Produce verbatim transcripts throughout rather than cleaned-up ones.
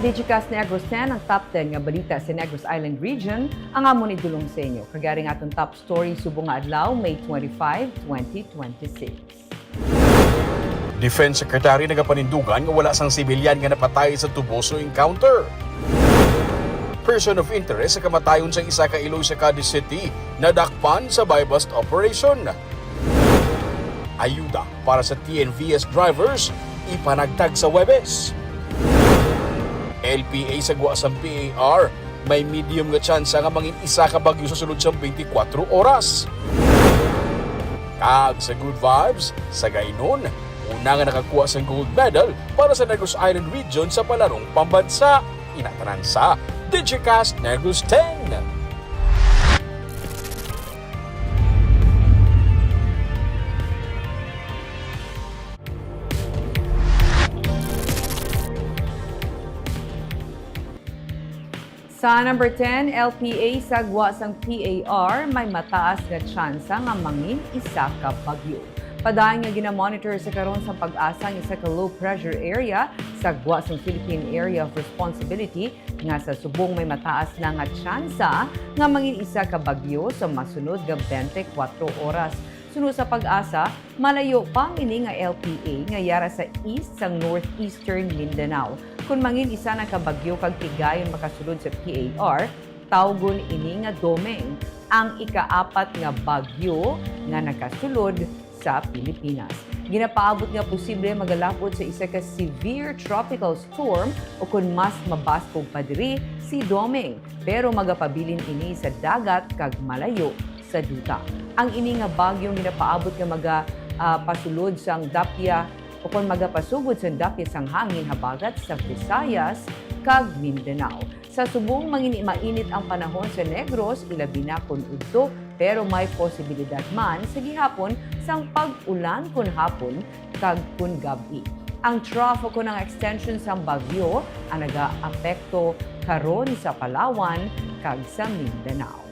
Digicast Negros ten, ang top ten nga balita sa Negros Island Region, ang amon idulong sa inyo. Kag yari ang aton top story subong nga adlaw, May twenty-five, twenty twenty-six. Defense Secretary nagapanindugan nga wala sang sibilyan nga napatay sa Tuboso encounter. Person of interest sa kamatayon sang isa ka iloy sa Cadiz City nadakpan sa buy-bust operation. Ayuda para sa T N V S drivers ipanagtag sa Huwebes. L P A sa gwa sang P A R, may medium nga tsansa nga mangin isa ka bagyo sa sulod sang twenty-four oras. Kag sa Good Vibes, sa Gainon, una nga nakakuha sang gold medal para sa Negros Island Region sa palarong pambansa. Ina tanan sa Digicast Negros ten. Sa number ten, L P A sa gwa sang P A R, may mataas nga tsansa nga mangin isa ka bagyo. Padayon nga ginamonitor sa karon sang PAGASA ang isa ka low pressure area sa gwa sang Philippine Area of Responsibility nga sa subong may mataas na nga tsansa nga mangin isa ka bagyo sa masunod nga twenty-four oras. Suno sa PAGASA, malayo pa ang ini nga L P A nga yara sa east sang northeastern Mindanao. Kon mangin isa na ka bagyo kag tigayon makasulod sa P A R, tawgon ini nga Doming, ang ikaapat nga bagyo nga nakasulod sa Pilipinas. Ginapaabot nga posible magalapod sa isa ka severe tropical storm o kon mas mabaskog pa diri si Doming, pero magapabilin ini sa dagat kag malayo sa duta. Ang ini nga bagyong ginapaabot nga maga, ah, pasulod sang dapya o kon magapasugod sang dapya sang hangin habagat sa Visayas kag Mindanao. Sa subong, mangin-, mainit ang panahon sa Negros, ilabi na kon udto, pero may posibilidad man sa gihapon sang pag-ulan kon hapon kag kon gab-i. Ang trough o kon ang extension sang bagyo ang nagaapekto karon sa Palawan kag sa Mindanao.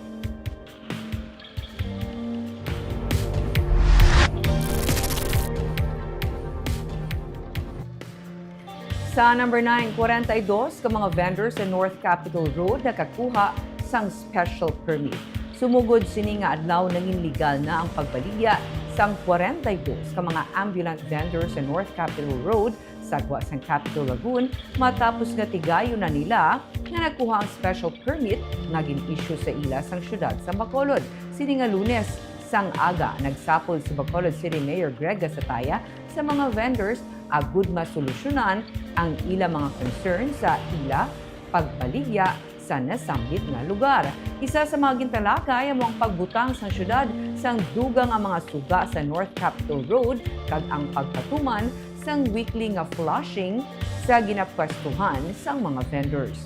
Sa number nine, kwarenta y dos ka mga vendors sa North Capitol Road nakakuha sang special permit. Sumugod sini nga adlaw, nangin legal na ang pagbaligya sang kwarenta y dos ka mga ambulant vendors sa North Capitol Road sa gwa sang Capitol Lagoon, matapos nga tigayon na nila nga nakuha ang special permit nga gin-issue sa ila sang siyudad sa Bacolod. Sini nga Lunes sang aga, nagsapol si Bacolod City Mayor Greg Gasataya sa mga vendors agud masolusyonan ang ila mga concern sa ila pagbaligya sa nasambit nga lugar. Isa sa mga gintalakay amo ang pagbutang sang siyudad sang dugang nga mga suga sa North Capitol Road kag ang pagpatuman sang weekly nga flushing sa ginapwestuhan sang mga vendors.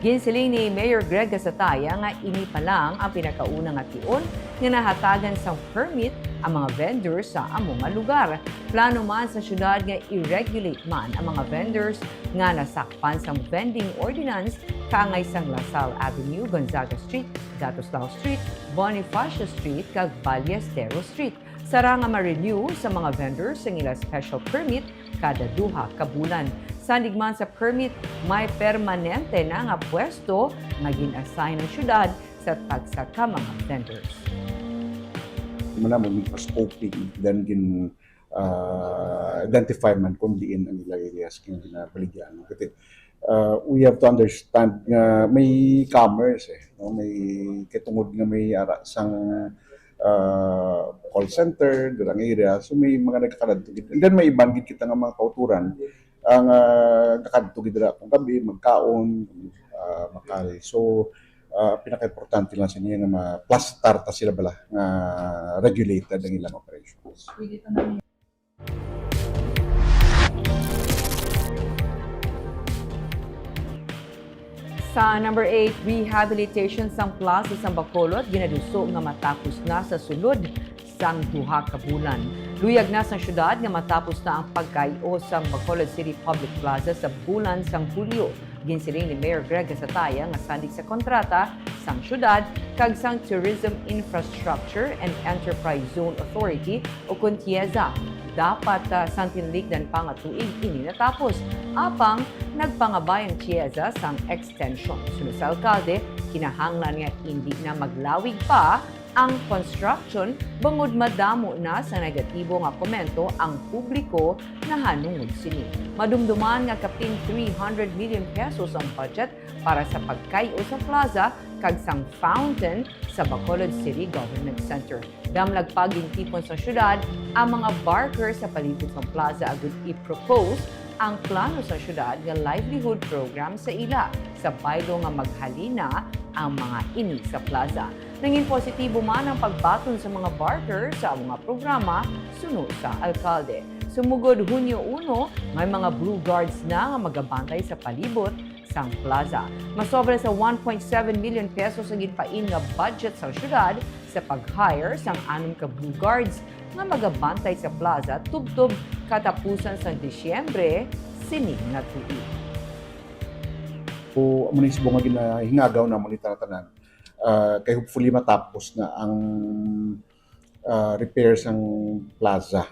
Ginsiling ni Mayor Greg Gasataya nga ini pa lang ang pinakauna nga tion nga nahatagan sang permit ang mga vendors sa amo nga lugar. Plano man sa siyudad nga i-regulate man ang mga vendors nga nasakpan sang vending ordinance kaangay sang La Salle Avenue, Gonzaga Street, Gatos Lao Street, Bonifacio Street, kag Ballesteros Street. Sarang nga ma-renew sa mga vendors ang ila special permit kada duha ka bulan. Sandig man sa permit, may permanente na nga pwesto nga gin-assign ang siyudad sa tagsa ka mga vendors. Muna mo, may pa-scoping, then gin, ah, identify man kung diin ang ila areas kung ginabaligyan. Kasi, ah, we have to understand nga may commerce eh, no? May kitungod nga may ara sang, ah, call center, durang area. So may mga nagkakadto gid. And then may iban gid kita nga mga kauturan ang, ah, nakadto gid dira kung gabi, magkaon, ah, makali. So, ah, pinaka-importante lang sa niya nga ma-, plus tarta sila bala nga regulated ang ilang operations. Sa number eight, rehabilitation sang plaza sang Bacolod ginaduso nga matapos na sa sulod sang duha ka bulan. Luyag na sang siyudad nga matapos na ang pagkay-o sang Bacolod City Public Plaza sa bulan sang Hulyo. Ginsiling ni Mayor Greg Gasataya nga sandig sa kontrata sang siyudad kag sang Tourism Infrastructure and Enterprise Zone Authority o kon TIEZA, Dapat, ah, sang tinlikdan pa nga tuig ini natapos. Apang nagpangabay ang Chieza sang extension. Suno sa alkalde, kinahanglan nga indi na maglawig pa ang construction bangod madamo na sa negatibo nga komento ang publiko nahanungod sini. Madumduman nga kapin three hundred million pesos ang budget para sa pagkay-o sa plaza kag sang fountain sa Bacolod City Government Center. Damlag pa gintipon sa syudad ang mga barker sa palibot sang plaza agud i-propose ang plano sa syudad nga livelihood program sa ila, sa baylo nga maghalin na ang mga ini sa plaza. Nangin positibo man ang pagbaton sa mga barker sa amo nga programa, suno sa alkalde. Sumugod Hunyo uno, may mga Blue Guards na nga magabantay sa palibot sang plaza. Masobra sa one point seven million pesos ang ginpain nga budget sang syudad sa pag-hire sang anom ka Blue Guards nga magabantay sa plaza tubtob katapusan sang Disyembre sini nga tuig. So, amo ni subong nga ginahingagaw namon ni tanan-tanan. Ah, kay hopefully matapos na ang, ah, repair sang plaza,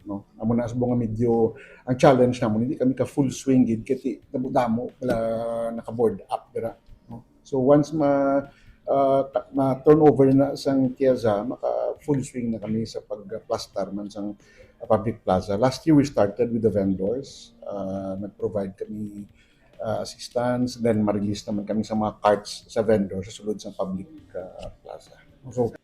no? Amo na subong nga medyo ang challenge namon, hindi kami ka full swing gid kay ti-, damo-damo wala naka-board up dira, no? So once ma, ah, ta-, ma-turnover na sang Chieza, maka full swing na kami sa pagplastar man sang public plaza. Last year we started with the vendors. Ah, nag-provide kami, ah, assistance, then ma-release naman kami sa mga carts sa vendor sa sulod sa public, ah, plaza. So,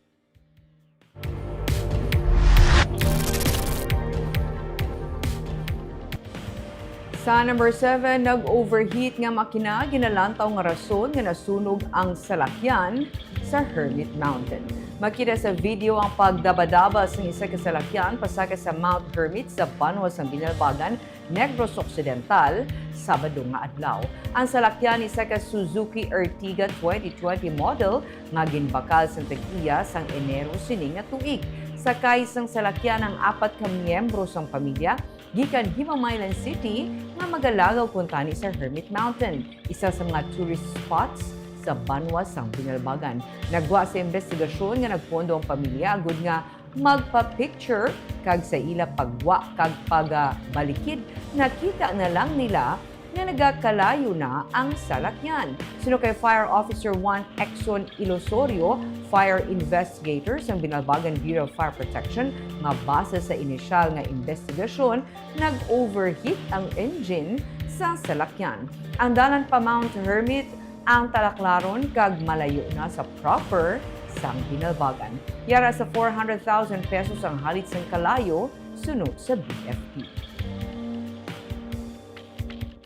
Sa number seven, nag-overheat nga makina ginalantaw nga rason nga nasunog ang salakyan sa Hermit Mountain. Makita sa video ang pagdabadaba sang isa ka salakyan pasaka sa Mount Hermit sa banwa sang Binalbagan, Negros Occidental, Sabado nga adlaw. Ang salakyan isa ka Suzuki Ertiga twenty twenty model nga ginbakal sang tag-iya sang Enero sini nga tuig. Sakay sang salakyan ang apat ka miyembro sang pamilya gikan Himamaylan City nga magalagaw kuntani sa Hermit Mountain, isa sa mga tourist spots sa banwa sang Binalbagan. Naggwa sa imbestigasyon nga nagpondo ang pamilya agud nga magpa-picture kag sa ila paggwa kag pagabalikid, nakita na lang nila nga nagakalayo na ang salakyan. Suno kay Fire Officer one Exxon Ilosorio, fire investigator sang Binalbagan Bureau of Fire Protection, nga base sa inisyal nga investigasyon, nag-overheat ang engine sa salakyan. Ang dalan pa Mount Hermit ang talaklaron kag malayo na sa proper sang Binalbagan. Yara sa four hundred thousand pesos ang halit sang kalayo, suno sa B F P.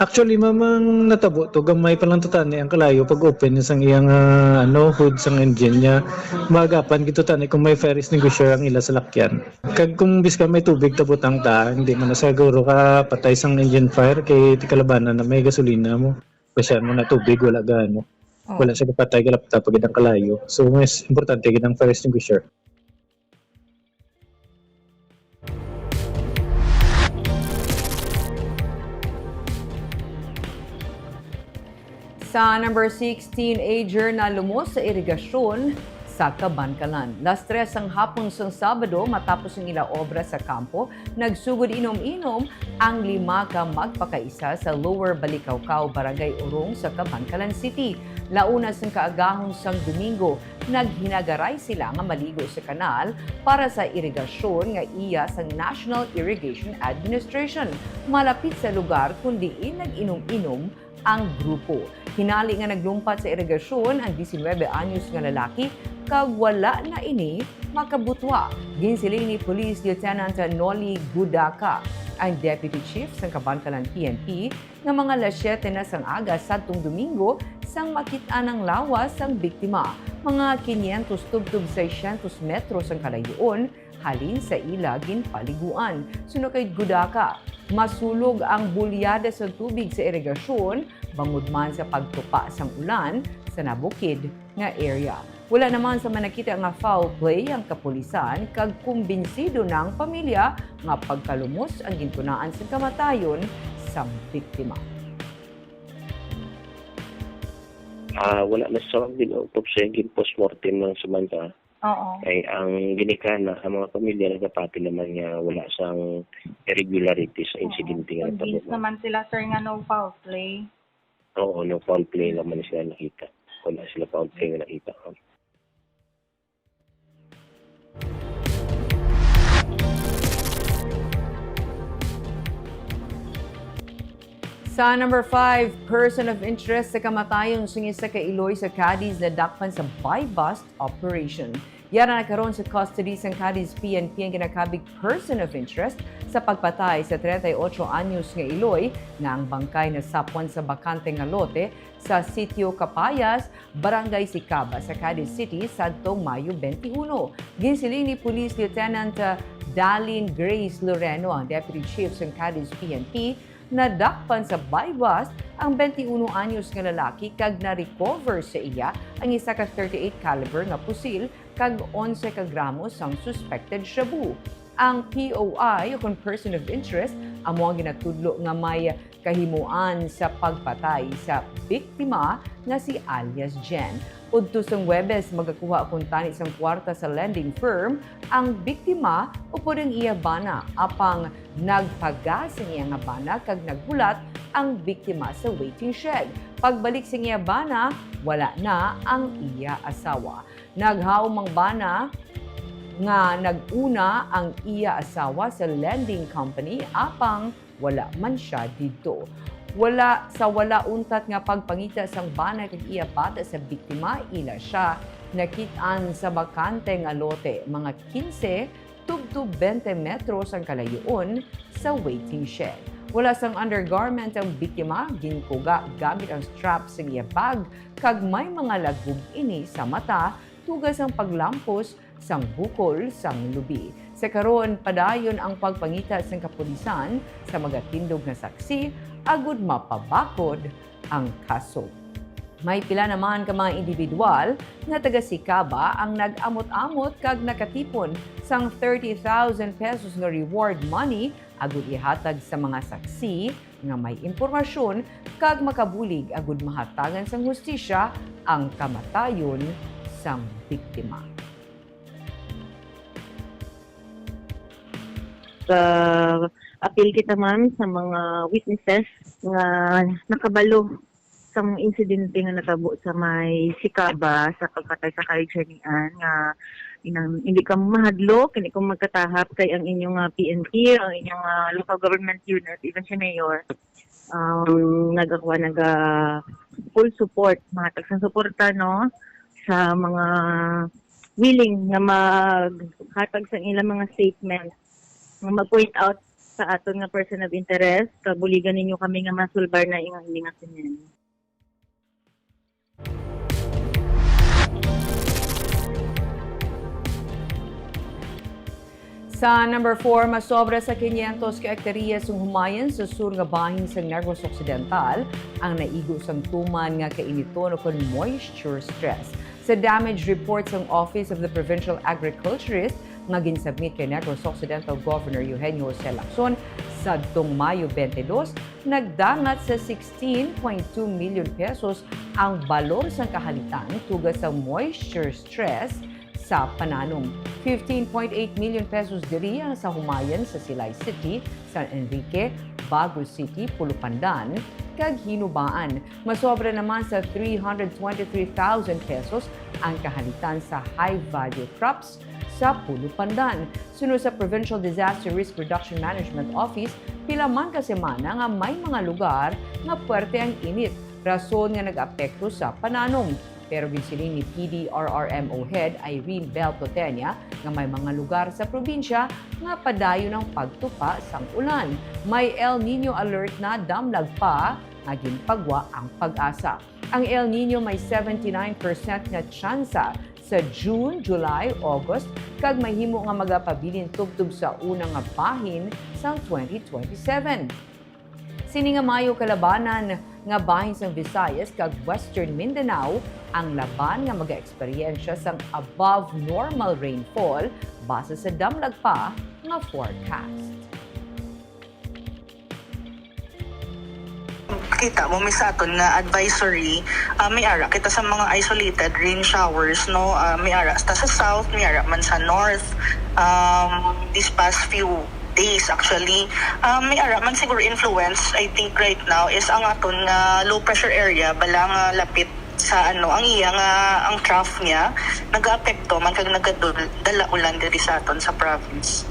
Actually, mamang natabo to, gamay pa lang to tani ang kalayo pag open sang iyang, ah, ano, hood sang engine niya. Maagapan gid to tani kung may fire extinguisher ang ila salakyan. Kag kung bisan may tubig tabutang ta, hindi man na siguro ka patay sang engine fire kay tikalabanan na may gasolina mo. Kasi mo na tubig, wala gaano. Oh. Wala siya kapatay, galapta pa gid ang kalayo. So, mas importante gid ang fire extinguisher. Sa number six, teenager na lumos sa irigasyon sa Kabankalan. Las tres sang hapon sang Sabado, matapos ang ila obra sa kampo, nagsugod inom-inom ang lima ka magpakaisa sa Lower Balikawkaw, Barangay Urong sa Kabankalan City. Launa sang kaagahon sang Domingo, naghinagaray sila nga maligo sa kanal para sa irigasyon nga iya sang National Irrigation Administration malapit sa lugar kon diin nag-inom-inom ang grupo. Hinali nga naglumpat sa irigasyon ang diecinuebe anyos nga lalaki kag wala na ini makabutwa. Ginsiling ni Police Lieutenant Noli Gudaka, ang Deputy Chief sang Kabankalan P N P, nga mga las siyete na sang aga sadtong Domingo sang makit-an ang lawas sang biktima, mga quinientos tubtob seiscientos metros ang kalayoon halin sa ila ginpaliguan. Suno kay Gudaka, masulog ang bulyada sa tubig sa irigasyon bangod man sa pagtupa sang ulan sa nabukid nga area. Wala naman sa man nakita nga foul play ang kapulisan kag kumbinsido na ang pamilya nga pagkalumos ang gintunaan sang kamatayon sang biktima. Ah, wala na sa gin-autopsy, gin-postmortem lang sa man ka. Oo. Kay ang ginikanan sa mga pamilya nagapati naman nga wala sang irregularities sa insidente nga natabo, ma'am. Convinced naman sila, sir, nga no foul play. Oo, no foul play naman sila nakita. Wala sila foul play nga nakita, ma'am. Sa number five, person of interest sa kamatayon sang isa ka iloy sa Cadiz nadakpan sa buy-bust operation. Yara na karon sa custody sang Cadiz P N P ang ginakabig person of interest sa pagpatay sa treinta y ocho anyos nga iloy nga ang bangkay nasapwan sa bakante nga lote sa Sitio Capayas, Barangay Sicaba sa Cadiz City sadtong Mayo twenty-one. Ginsiling ni Police Lieutenant, uh, Dalin Grace Loreno, ang Deputy Chief sang Cadiz P N P, nadakpan sa buy-bust ang twenty-one anyos nga lalaki kag na-recover sa iya ang isa ka thirty-eight caliber nga pusil kag onse ka gramo sang suspected shabu. Ang P O I, o kon person of interest, amo ang ginatudlo nga may kahimuan sa pagpatay sa biktima nga si alias Jen. Udto sang Huwebes, magakuha kuntani sang kwarta sa lending firm ang biktima upod ang iya bana, apang nagpagas ang iya nga bana kag naghulat ang biktima sa waiting shed. Pagbalik sang iya bana, wala na ang iya asawa. Naghaom ang bana nga nag-una ang iya asawa sa lending company, apang wala man sia didto. Wala, sa wala untat nga pagpangita sang bana kag iya bata sa biktima, ila sia nakit-an sa bakante nga lote, mga quince tubtob twenty metros ang kalayo-on sa waiting shed. Wala sang undergarment ang biktima, ginkuga gamit ang strap sang iya bag, kag may mga lagub ini sa mata, tuga sang paglampos sang bukol sang lubi. Sa karon, padayon ang pagpangita sang kapulisan sa magatindog nga saksi agud mapabakod ang kaso. May pila naman ka mga individual nga taga Sicaba ang nag-amot-amot kag nakatipon sang thirty thousand pesos nga reward money agud ihatag sa mga saksi nga may impormasyon kag makabulig agud mahatagan sang hustisya ang kamatayon sang biktima. Sa apil kita, ma'am, sa mga witnesses nga nakabalo sang insidente nga natabo sa may Sicaba sa pagpatay sa Kay Jenny Ann, nga inang, hindi kamo mahadlok, hindi kamo magkatahap, kay ang inyong, ah, P N P, ang inyong, ah, local government unit, even si Mayor, um, nagakuha, naga full support, mga tagsang suporta, no, sa mga willing nga maghatag sa ilang mga statement, nga mag-point out sa aton nga person of interest, kabuligan ninyo kami nga masulbar na ing, ang ining nga krimen. Sa number four, masobra sa quinientos ka ektarya sang humayan sa sur nga bahin sang Negros Occidental ang naigo sang tuman nga kainiton ukon moisture stress. Sa damage report sang Office of the Provincial Agriculturist nga ginsubmit kay Negros Occidental Governor Eugenio Jose Lacson sadtong Mayo twenty-two, nagdangat sa sixteen point two million pesos ang balor sang kahalitan tuga sa moisture stress sa pananom. Fifteen point eight million pesos diri ang sa humayan sa Silay City, San Enrique, Bago City, Pulupandan, kag Hinubaan. Masobra naman sa three hundred twenty-three thousand pesos ang kahalitan sa high-value crops sa Pulupandan. Suno sa Provincial Disaster Risk Reduction Management Office, pila man ka semana nga may mga lugar nga puwerte ang init, rason nga nag-apekto sa pananom. Pero ginsiling ni P D R R M O Head Irene Bel Totenia nga may mga lugar sa probinsya nga padayon ang pagtupa sang ulan. May El Niño alert na damlag pa nga ginpagwa ang PAGASA. Ang El Niño may seventy-nine percent nga tsansa sa June, July, August, kag mahimo nga magapabilin tubtob sa una nga bahin sang twenty twenty-seven. Sini nga Mayo kalabanan nga bahin sang Visayas kag Western Mindanao ang laban nga magaeksperyensya sang above normal rainfall base sa damlag pa nga forecast. Kita mo, mi sa aton nga advisory, ah, may ara kita sa mga isolated rain showers, no? Ah, may ara ta sa south, may ara man sa north, um, these past few days, actually. Um, may ara man siguro influence, I think, right now is ang aton nga low pressure area, bala nga lapit sa, ano, ang iya nga, ang trough niya, nagaapekto man kag nagadul-, dala ulan diri sa aton sa province.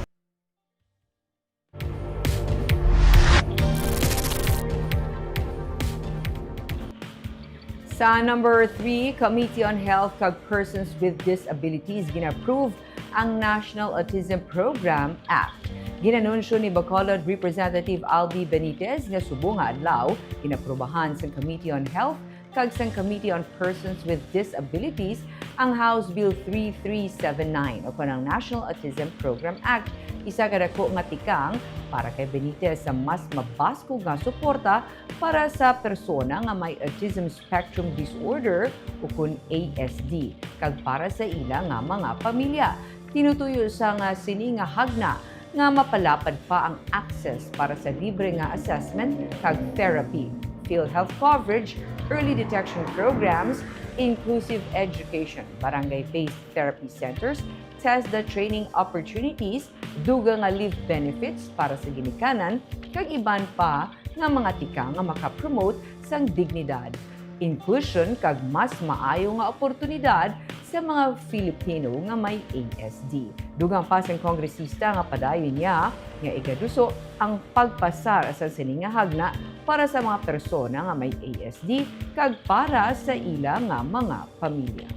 Sa number three, Committee on Health kag Persons with Disabilities gin-approve ang National Autism Program Act. Ginanunsyo ni Bacolod Representative Albi Benitez nga subong nga adlaw, ginaprubahan sang Committee on Health kag sang Committee on Persons with Disabilities ang House Bill three three seven nine, o kon ang National Autism Program Act, isa ka dako nga tikang para kay Benitez sa mas mabaskog nga suporta para sa persona nga may autism spectrum disorder, o kon A S D, kag para sa ila nga mga pamilya. Tinutuyo sa nga sini nga hagna nga mapalapad pa ang access para sa libre nga assessment kag therapy, PhilHealth coverage, early detection programs, inclusive education, barangay-based therapy centers, TESDA training opportunities, dugang nga leave benefits para sa ginikanan, kag iban pa nga mga tikang nga makapromote sang dignidad, inclusion, kag mas maayo nga oportunidad sa mga Filipino nga may A S D. Dugang pa sang kongresista nga padayon niya nga igaduso ang pagpasar sa sini nga hagna para sa mga persona nga may A S D kag para sa ila nga mga pamilya.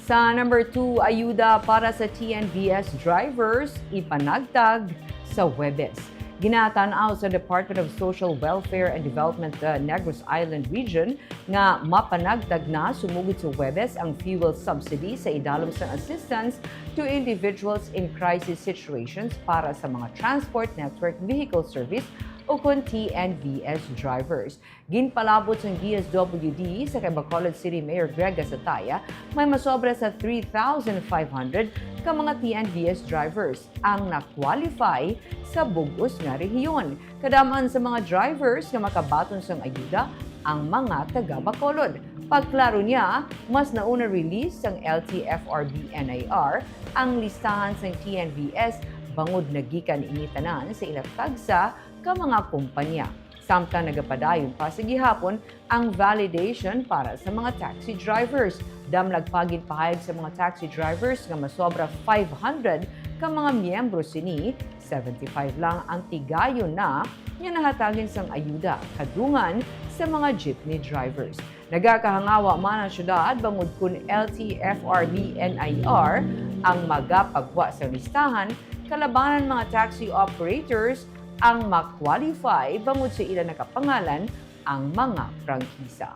Sa number two, ayuda para sa T N V S drivers ipanagtag sa Huwebes. Ginatan-aw sa Department of Social Welfare and Development, uh, Negros Island Region nga mapanagtag na sumugod sa Huwebes ang fuel subsidy sa idalom sang assistance to individuals in crisis situations para sa mga Transport Network Vehicle Service o kon T N V S drivers. Ginpalabot sang D S W D sa kay Bacolod City Mayor Greg Gasataya, may masobra sa three thousand five hundred ka mga T N V S drivers ang na-qualify sa bug-os nga rehiyon. Kadam-an sa mga drivers nga makabaton sang ayuda ang mga taga Bacolod. Pagklaro niya, mas nauna release sang L T F R B N I R ang listahan sang T N V S bangod nagikan ini tanan sa ila tagsa ka mga kumpanya. Samtang nagapadayon pa sa gihapon ang validation para sa mga taxi drivers. Damlag pa ginpahayag sa mga taxi drivers nga masobra five hundred ka mga miyembro sini, seventy-five lang ang tigayon na nga nahatagan sang ayuda, kadungan sa mga jeepney drivers. Nagakahangawa man ang syudad bangod kun L T F R B N I R ang magapagwa sa listahan, kalabanan mga taxi operators ang ma-qualify bangod sa ila nakapangalan ang mga prangkisa.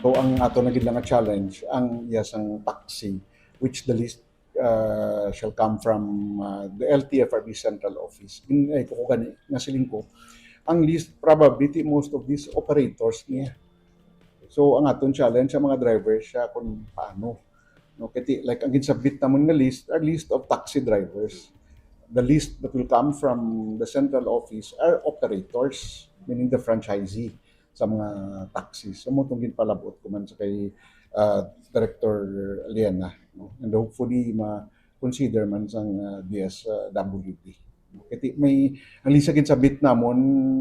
So, ang ato na gid lang nga challenge, ang iya sang taxi, which the list, uh, shall come from, uh, the L T F R B Central Office. In, ay, kuko gani, nga siling ko, ang list, probably, ti most of these operators niya. So, ang aton challenge sa mga drivers siya kung paano. No, kay ti, like, ang ginsubmit namon nga list are list of taxi drivers. The list that will come from the central office are operators, meaning the franchisee sa mga taxis. So, mo itong ginpalabot ko man sa kay, ah, Director Liana, no? And hopefully, ma-consider man sang, ah, D S W D. Kay ti, may, ang list sa ginsubmit namon,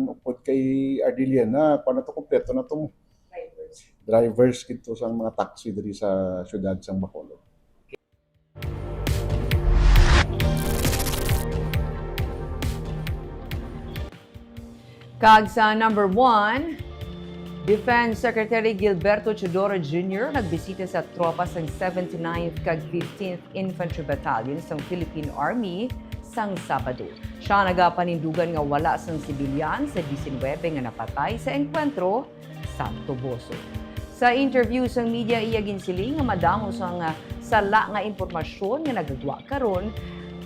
upod kay R D Liana, kuwan na to, kompleto na to. Drivers. Drivers gid to sang mga taxi diri sa siyudad sang Bacolod. Kag sa number one, Defense Secretary Gilberto Teodoro Junior nagbisita sa tropa sang seventy-ninth kag fifteenth Infantry Battalion sang Philippine Army sang Sabado. Siya nagapanindugan nga wala sang sibilyan sa disinwebe nga napatay sa engkwentro sa Toboso. Sa interview sang media, iya ginsiling nga madamo sang sala nga impormasyon nga nagagwa karon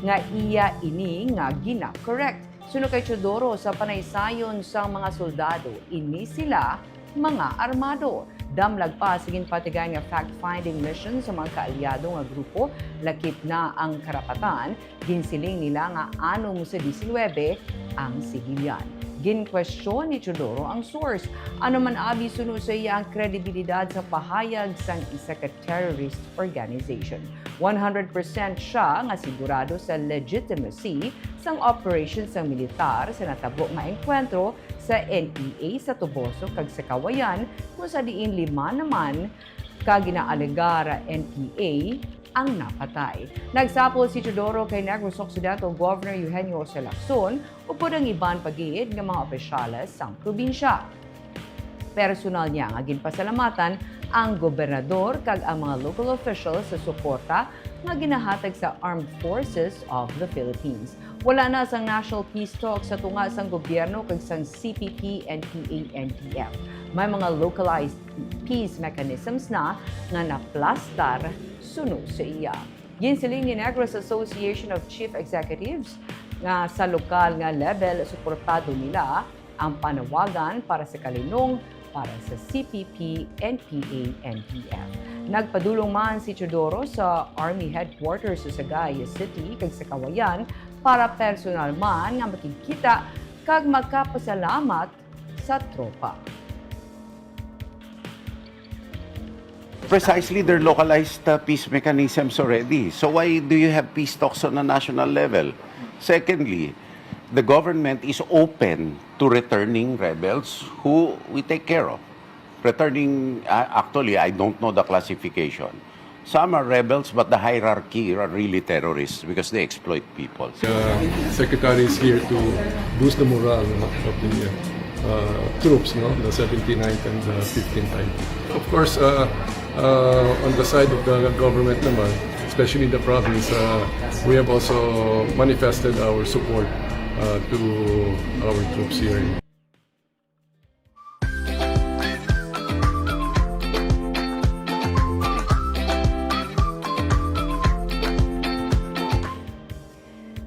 nga iya ini nga gina-correct. Suno kay Teodoro, sa panaysayon sang mga soldado, ini sila mga armado. Damlag pa sa ginpatigay nga fact-finding mission sa mga kaalyado nga grupo, lakip na ang karapatan. Ginsiling nila nga anom sa diecinuebe ang sigilian. Ginkwestiyon ni Teodoro ang source, ano man abi suno sa iya ang kredibilidad sa pahayag sang isa ka terrorist organization. One hundred percent siya nga sigurado sa legitimacy sang operation sang militar sa natabo nga engkwentro sa N P A sa Toboso kag sa Cauayan, kung sa diin lima naman ka ginaalegar N P A ang napatay. Nagsapol si Teodoro kay Negros Occidental Governor Eugenio Jose Lacson upod ang iban pa gid nga mga opisyales sang probinsya. Personal niya nga ginpasalamatan ang gobernador kag ang mga local officials sa suporta nga ginahatag sa Armed Forces of the Philippines. Wala na sang national peace talks sa tunga sang gobyerno kag sang C P P, N P A, N P F. May mga localized peace mechanisms na nga naplastar suno sa iya. Ginsiling ni Negros Association of Chief Executives nga sa lokal nga level, suportado nila ang panawagan para sa kalinong para sa C P P, N P A, N P F. Nagpadulong man si Teodoro sa Army Headquarters sa Sagay City kag sa Cauayan para personal man nga makigkita kag magkapasalamat sa tropa. Precisely, there are localized uh, peace mechanisms already. So why do you have peace talks on a national level? Secondly, the government is open to returning rebels who we take care of. Returning, uh, actually, I don't know the classification. Some are rebels, but the hierarchy are really terrorists because they exploit people. The secretary is here to boost the morale, no, of the uh, troops, no, the seventy-ninth and the fifteenth I P. Of course, uh, uh, on the side of the government naman, especially in the province, uh, we have also manifested our support uh, to our troops here.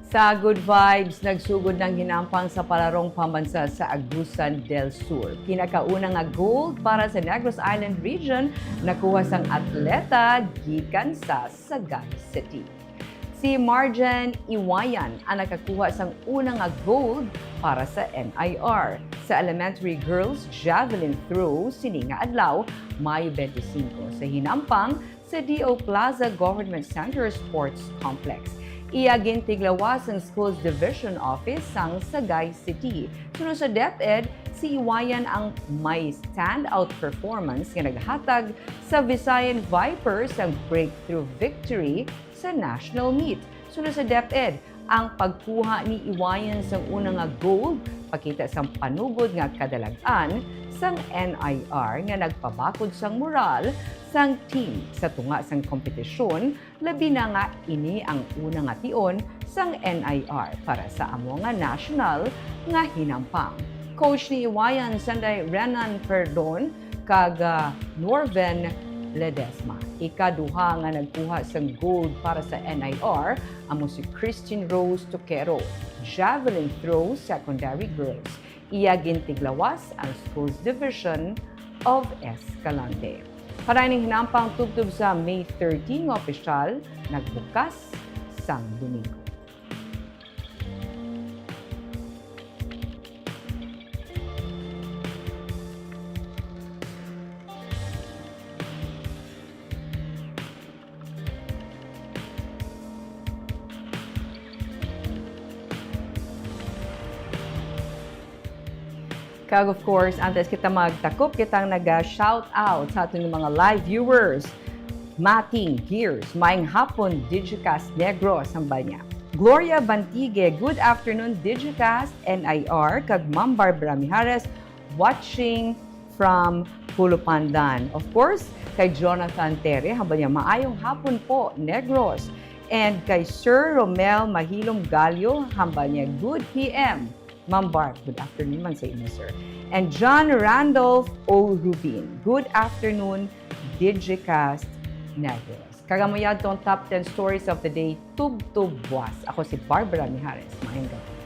Sa Good Vibes, nagsugod ng hinampang sa Palarong Pambansa sa Agusan del Sur. Pinakauna nga gold para sa Negros Island Region nakuha sang atleta gikan sa Sagay City. Si Marjan Iwayan ang nakakuha sang una nga gold para sa N I R sa Elementary Girls Javelin Throw sini nga adlaw, Mayo twenty-five, sa hinampang sa D O Plaza Government Center Sports Complex. Iya gintiglawas ang Schools Division Office sang Sagay City. Suno sa DepEd, si Iwayan ang may standout performance nga naghatag sa Visayan Vipers sang breakthrough victory sa national meet. Suno sa DepEd, ang pagkuha ni Iwayan sang una nga gold pakita sang panugod nga kadalag-an sang N I R nga nagpabakod sang moral sang team sa tunga sang kompetisyon, labi na nga ini ang una nga tion sang N I R para sa amo nga national nga hinampang. Coach ni Iwayan sanday Renan Perdon kag ah, Norven Ledesma. Ikaduha nga nagkuha sang gold para sa N I R amo si Christine Rose Toquero, javelin throw secondary girls. Iya gintiglawas ang Schools Division of Escalante. Para ining hinampang tubtob sa May thirteen nga opisyal, nagbukas sang Domingo. Kag of course, antes kita magtakop, kitang naga-shout out sa aton mga live viewers. Mating Gears, maayong hapon, Digicast Negros, hambal niya. Gloria Bantigue, good afternoon, Digicast, N I R, kag Ma'am Barbara Mijares, watching from Pulupandan. Of course, kay Jonathan Tere, hambal niya, maayong hapon po, Negros. And kay Sir Romel Mahilom Gallo, hambal niya, good P M. Ma'am Barb, good afternoon man sa inyo, sir. And John Randolph O. Rubin, good afternoon, Digicast Negros. Kag amo yadto ang top ten stories of the day, tubtob buwas. Ako si Barbara Mijares. Maayong gabi.